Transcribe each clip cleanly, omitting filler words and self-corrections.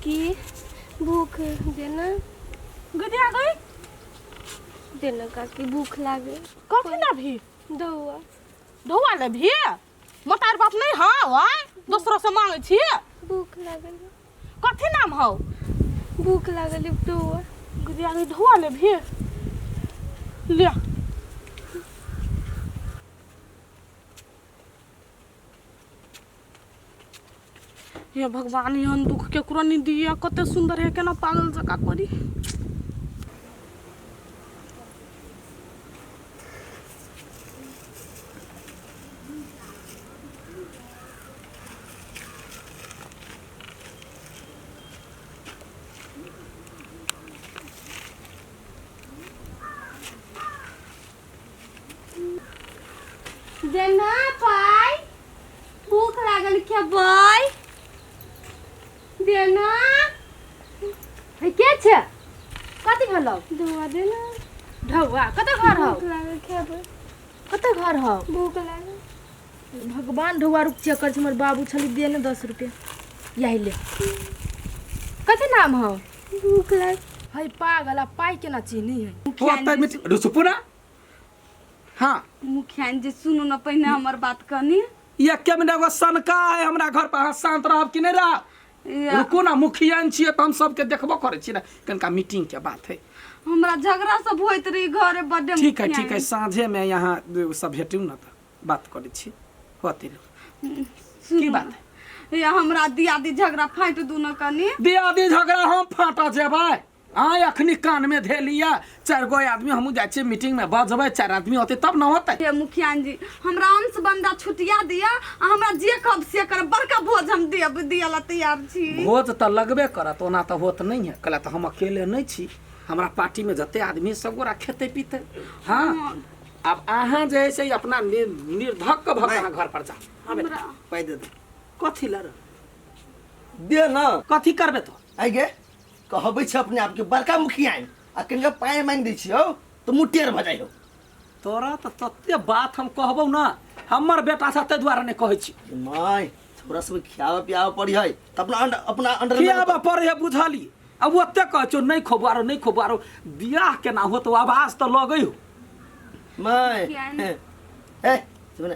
काकी भूख देना। गधिया गई। देना काकी, भूख लागे। कथी ना भी? दौआ। ढौआ ले भी मतार बाप नहीं हौ आय दोसरो से मांगे छी। भूख लागल। कथी नाम हौ? भूख लागल ढौआ। गधिया गई, ढौआ ले भी ले। हे भगवान, एहन दुख केकरो नहीं दिया। कते सुंदर है, केना पागल जका करी। देना पाइ, भूख लागल, खेबै देना। हे, के छै? कथी भेलौ? धोआ देना। ढौआ? कतऽ घर हौ? भूख लागल, खेबै। कतऽ घर हौ? भूख लागल। भगवान, ढौआ रुक चेक कर। हमर बाबू छली, दे ने 10 रुपया। यही ले। कथी नाम हौ? भूख लागल। है पागल, आ पाइ केना चिन्ही है? होतै मिट रुसुपु ना। हाँ। मुखिया जी, सुनू ने पहिने हमर बात कनी। एके मिनट, एगो सनका है हमरा घर पर। अहाँ शांत रहब कि नहि रहब? रुकू ना, मुखिया छियै तऽ हम सबके देखबो करै छियै ने। कनिका मीटिंग के बात है। हमरा झगड़ा सब होइत रही घरे बड्डे। ठीक है, ठीक है, साँझे में यहाँ सब भेटू ने तऽ बात करै छी। होते की बात है? या हमरा दियादी झगड़ा फाटि दू ने कनी। दियादी झगड़ा हम फाटा जेबै? आय अखनी कान में धे लिया। चारि गो आदमी, हमहूँ जाइ छियै मीटिंग में बजबै, चारि आदमी होतै तब न होतै। हे मुखिया जी, हमरा अंश बंदा छुटिया दिया आ हमरा जे कहब से करब। बड़का भोज हम देब, दिया ला तैयार छी। भोज तऽ लगबे करत, ओना तऽ होत नहीं है। कहला तऽ हम अकेले नहीं छी, हमरा पार्टी में जते आदमी सब गोरा खेतै पीतै। हाँ, आब अहाँ जे है से अपना निर्धक्क भऽ के अहाँ घर पर जा। हाँ बेटा। पाइ दे दे। कथी लड़? दे ना। कथी करबे तो? आइ गे, कहबै छै अपने आपके बड़का मुखिया आ कनिका पाइ मांगि दै छियौ तऽ मुँह टेढ़ भऽ जाइ हौ। तोरा तऽ तते बात हम कहबौ ना, हमर बेटा छ ताहि दुआरे नहि कहै छी। माय, छोरा सब खियाबऽ पियाबऽ पड़ी है तऽ अपना अंडर, अपना अंडर में खियाबऽ पड़ै है, बुझली? आ ओते कहै छौ नहि खोबो आरो, नहि खोबो आरो, बियाह केना होतौ? आवाज तऽ लगै हो। माय, किया नहि? ए सुन,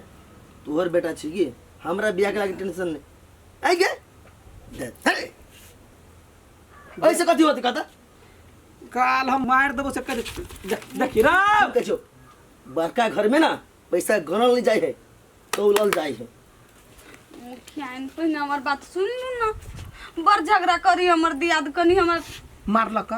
तोहर बेटा छी की? हमरा बियाह के लागे टेंशन नहि। आइ गे दे, हे। ऐसे कथी होते कहता? काल हम मारि देबो से कह देखी राम। कहै छौ बड़का घर में ना पैसा गनल नहीं जाय है, तौलल जाय है। मुखिया, पहिने हमर बात सुन लू ना। बड़ झगड़ा करी हमर दियाद कनी हमर। मारलक?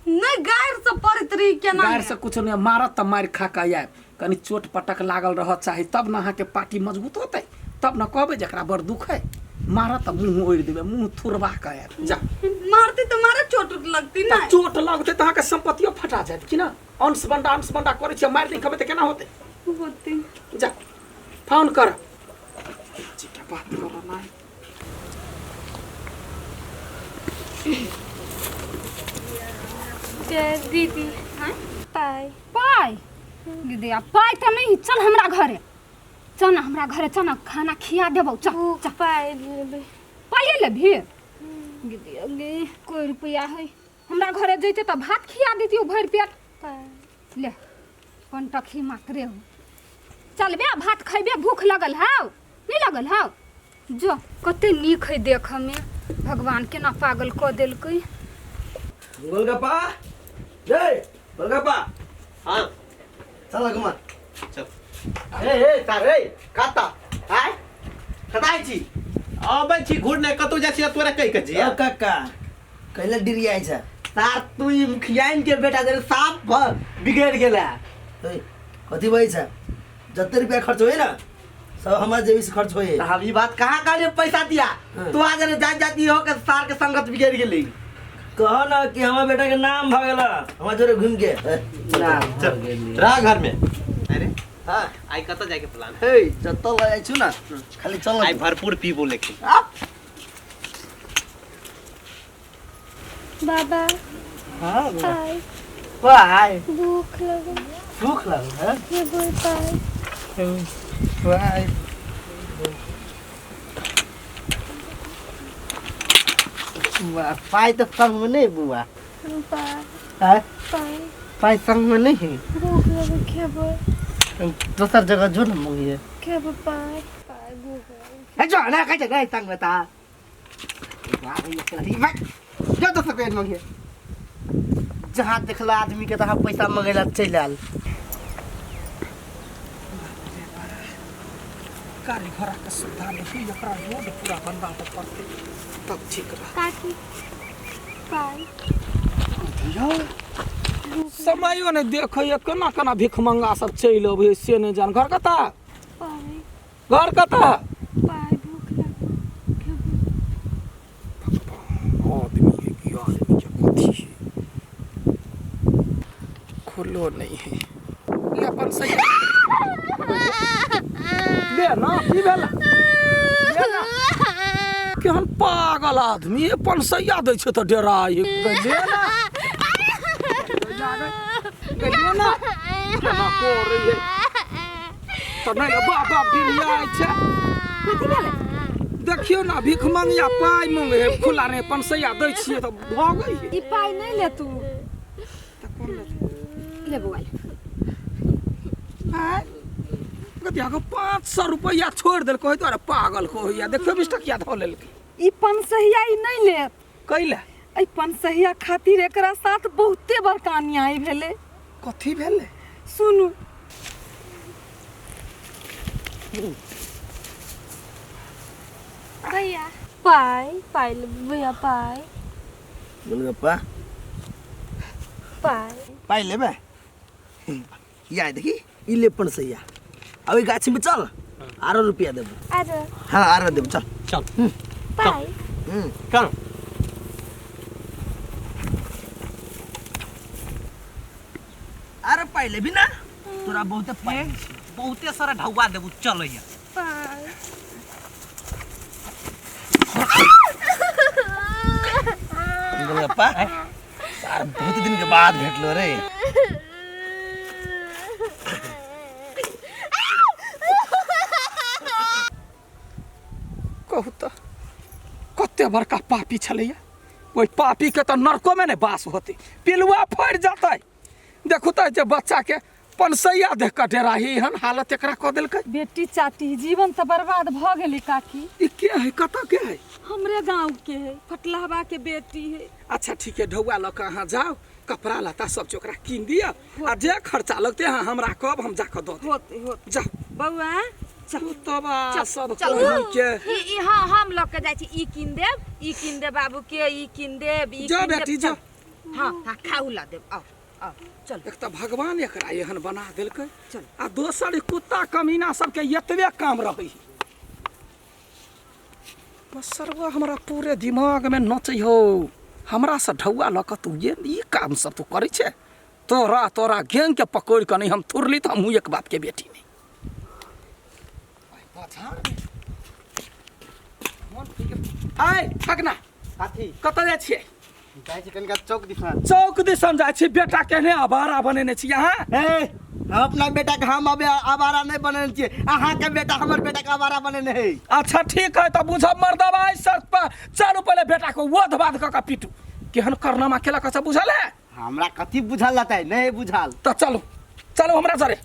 नहीं, गायर से पड़ैत रही केना। गारि से कुछ नहीं मारत तऽ मारि खा कऽ आयब। कनि चोट पटक लागल रह चाही तब ने अहाँके पार्टी मजबूत होतै, तब ने कहबै जकरा बड़ दुख है। मारत तऽ मुँह ओढ़ि देबै, मुँह थुरबा कऽ आयब। जा। मारती तऽ मारे चोट उट लगती तऽ ना। चोट लगतै तऽ अहाँके सम्पत्तियो फटा जायत कि ना? अंश बंडा अंश बंडा करै छियै, मारि नहि खेबै तऽ केना होतै? होती। जा, फोन कर। जी बात कर ना। जय दीदी। पाइ। पाइ दीदी, आ पाइ तऽ नहीं। चल हमरा घरे चल ना, हमरा घरे चल ना, खाना खिया देबौ, चल। भूख चल। पाइ लेबै। पाइए लेबही दीदी? अगे कोई रुपया है? हमरा घरे जैते तऽ भात खिया देतियौ भरि पेट। पाइ ले, कंटखी मात्रे हो। चलबे, भात खैबे, भूख लगल हौ? नहीं लगल हौ? जो। कते नीक है देखऽ में, भगवान केना पागल कऽ देलकै। गोलगप्पा रे, गोलगप्पा। हाँ। चल घुमा। चल। ए ए तार ए, कता आय, कता आइ छी? अबै छी घुरने। कतौ जाइ छी तोरा कहि के जिया। ओ काका, कैला डिरियाइ छै? तार तू ई मुखियाइन के बेटा जरे साफ भ बिगड़ गेला। ए, कथी भइ छै? जते रुपया खर्च होय ना सब हमार जेबी से खर्च होय। तऽ हम ई बात कहाँ कहलियै पैसा दिया? हाँ। तू आज जात जाती हो के सार के संगत बिगड़ गेली। कह ना कि हमार बेटा के नाम भ गेला हमार जोरे घूम के। ए, चल। नाम चल। भऽ गेली। रह घर में। अरे हाँ। आइ कतऽ जाय के प्लान? हे, जतऽ लऽ जाइ छु ना, खाली चल। आइ भरपूर पीबो लेकिन। बाबा। हाँ। पाइ। पाइ। भूख लगल। भूख लागल है? लेबै पाइ। पाइ। पाइ तऽ संगमे नहि बुआ। पाइ। आँय? पाइ। पाइ संगमे नहि है। भूख लगै, खेबै। दोसर जगह जो ने मंगिए। खेबै पाइ, पाइ, भूख लगै। हे जो ना कहै छै नहि संगमे ता। वाह भैया चल ठीक भाइ, जो दोसर पेट मंगिए। जहाँ देखला आदमी के तहाँ पैसा मंगेला चलि आयल। गाड़ी घोड़ा के सुविधा नहीं, एकरा रोड पूरा बनबाबऽ पड़तै तब ठीक रहत। काकी पाइ। समयो नहि देखैए, केना केना भिखमंगा सब चलि अबै से नहि जान। घर कतऽ? पाइ। घर कतऽ? पाइ, भूख लागल, खेबै। आदमी है कि आदमी के कथी है, खुलो नहीं है। ई अपन सही ले ना, की भेल? ले ना। केहन पागल आदमी, अपन सैया दै छै तऽ डेराइ। ले ना, ले ना, केना करै है तऽ नहि ले, बाप बाप डिरियाइ छै। कथी भेलै? देखियौ ना, भीख मंगिया पाइ मंगे है, खुला नहि, अपन सैया दै छियै तऽ भगै है। ई पाइ नहि ले तू। तऽ कोन लेतै? ले बौआ ले। आँय? कथी अहाँके 500 रुपैआ छोड़ि देलकै, ओहि दुआरे पागल कहैया। देखियौ 20 टकिया धऽ लेलकै। ई पनसहिया ई नहि लेत। कैला? एहि पनसहिया खातिर एकरा साथ बहुते बड़का अन्याय भेलै। कथी भेलै? सुनू। भैया पाइ, पाइ लेबै भैया, पाइ। गोलगप्पा। पाइ। पाइ लेबै? या देखी, ई ले पनसैया, आ ओहि गाछीमे चल, आरो रुपया देबो। आरो? हाँ, आरो देबो, चल। चल। पाइ। चल। आरो पाइ लेबी ना? तोरा बहुते पाइ छै। बहुते सारा ढौआ देबू, चलैया। पाइ। गोलगप्पा सार, बहुत दिन के बाद भेटलो रे। कहू तऽ कते बड़का पापी छलैया, ओहि पापीके तऽ नरकोमे नहि बास होतै, पिलुआ फड़ि जेतै। देखू तऽ जे बच्चाके पनसैया देख कऽ डेराही एहन हालत एकरा कऽ देलकै। बेटी चाटी जीवन तऽ बर्बाद भऽ गेलै काकी। ई के है, कतऽ के है? हमरे गाँव के है, फटलहबा के बेटी है। अच्छा ठीक है, ढौआ लऽ कऽ अहाँ जाउ, कपड़ा लत्ता सब चीज ओकरा कीन दिअ, आ जे खर्चा लगतै अहाँ हमरा कहब, हम जाकऽ दऽ देब। होते होते। जाउ। बौआ चलू तब आ सब चलू। कही के। ई ई हाँ, हम लऽ के जाइ छी। ई कीन देब, ई कीन देब बाबू के, ई कीन देब, ई जा कीन देब। बेटी, जा। चल। हाँ हाँ, खाऊ ला देब, आओ आओ चल। एक तऽ भगवान एकरा एहन बना देलकै, चल। आ दोसर ई कुत्ता कमीना सबके एतबे काम रहै है। बसरवा हमरा पूरे दिमागमे नचै हौ, हमरा से ढौआ लऽ कऽ तू ये ई काम सब तू करै छै। तोरा तोरा गेंग के पकड़ि कऽ नहि हम थुरली तऽ हमहूँ एक बाप के बेटी नहि। आइ ठकना। अथी। कतऽ जाइ छियै? जाइ छी कनिका चौक दिसन। चौक दिसन जाइ छी? बेटा केहने आवारा बनेने छी अहाँ। ए, हम अपना बेटा के हम अबे आवारा नहि बनेने छियै, अहाँके बेटा हमर बेटा के आवारा बनेने है। अच्छा ठीक है, तऽ बुझब मर्दबा एहि शर्त पर। चलू पहिले बेटा के वध बाध कऽ कऽ पीटू, केहन करनामा केलक से बुझल है? हमरा कथी बुझल रहतै, नहि बुझल। तऽ चलू चलू हमरा जरे।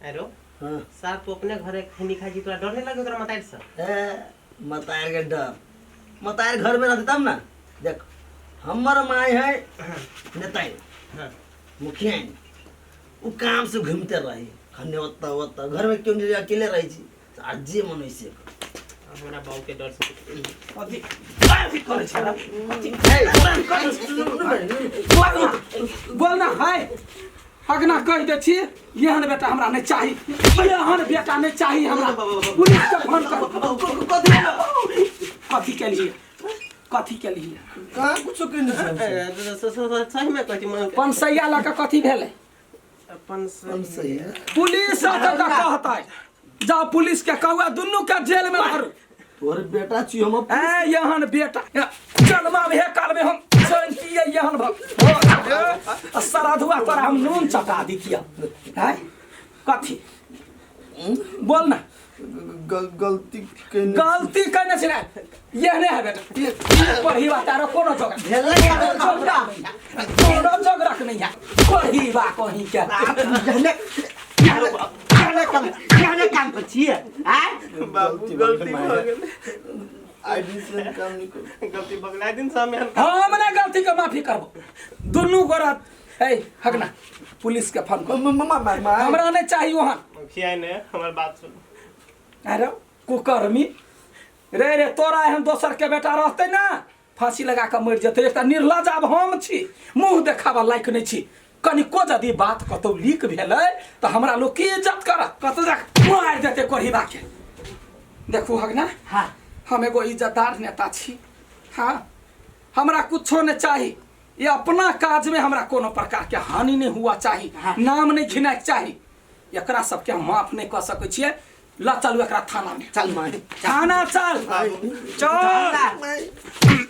अरे सार, तू अपने घरे खैनी खाइ छी, तोरा डर नहीं लगे तोरा मतारि से? ए, मतार के डर, मतार घर में रहते तब ना। देख, हमर माय है नेताई, मुखिया, उ काम से घूमते रही खन्ने ओत्ता ओत्ता, घर में क्यों नहीं, अकेले रही छी आ जे मन होइ से कर। हमरा बाबू के डर से कथी कथी करै छै रे? कथी करै छै? बोल ना, बोल ना। हाय अगना कहि दै छी, एहन बेटा हमरा नहि चाही, एहन बेटा नहि चाही हमरा। पुलिस के फोन कर। कथी केलिए, कथी केलिए? कहाँ कुछो केने छै। सही में कहै छी मन। पनसैया लऽ कऽ कथी भेलै? अपन सही है। पुलिस अतऽ तऽ कहतै, जाओ पुलिस के कहू आ दुनू के जेल में भरू। तोहर बेटा छी हम। ए एहन बेटा जन्मा हे काल में हम जानतियै एहन भ आ सराधुआ तोरा हम नून चटा दितियै। हैं कथी बोल ना। गलती केने। गलती केने छै ने, एहने है बेटा, पढ़ीवा तारो कोनो जोगर भेलै कोनो जोगरक नहीं है। कोनो जोगरक नहीं है पढ़ीवा कहीं के जहने जहने काम जहने काम कर छियै आय बाबू गलती भऽ गेल आई दिन से काम नहीं कर गलती भऽ गेल आइ दिन से हम एहन हम ने गलती के माफी करबो दुनू गोरा ए हगना पुलिस के फोन कर मामा माय माय हमरा नहीं चाहिए वहाँ मुखिया ने हमर बात सुन अरे कुकर्मी रे रे तोरा एहन दोसर के बेटा रहते ना फांसी लगा कऽ मरि जेतै एकटा निर्लज आब हम छी मुँह देखाबऽ लायक नहि छी कनिको यदि बात कतौ लीक भेलै तऽ हमरा लोक की इज्जत करत कतौ जा मारि देतै कोढ़ीबा के देखू हगना हाँ हम एगो इज्जतदार नेता छी हाँ हमरा कुछो नहि चाही ये अपना काज में हमरा कोनो प्रकार के हानि नहीं हुआ चाही हाँ। नाम नहीं घिनाके चाही एकरा सबके हम माफ नहीं कऽ सकै छियै ल चलू एकरा थाना में चल माय थाना चल चल चल।